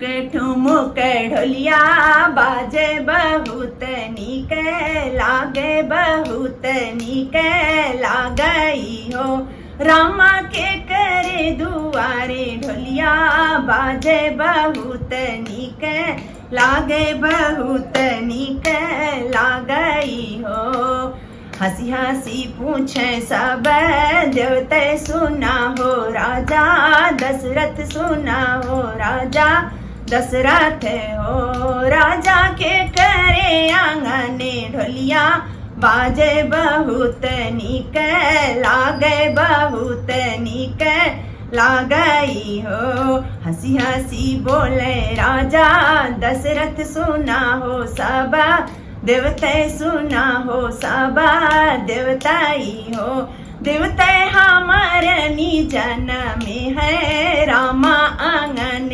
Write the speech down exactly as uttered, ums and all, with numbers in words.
के ठुमुक ढोलिया बाजे बहुत नीक लागे, बहुत नीक लागई हो। रामा के करे दुआरे ढोलिया बाजे बहुत नीक लागे, बहुत नीक लागई हो। हँसी हँसी पूछे सब देवते सुना हो राजा, दशरथ सुना हो राजा, दशरथ हो। राजा के करे आंगने ढोलिया बाजे बहुत नीक लागे, बहुत नीक लागई हो। हँसी हँसी बोले राजा दशरथ सुना हो सब देवते सुना हो सब देवताई हो। देवते हमार निजन में है रामा आंगन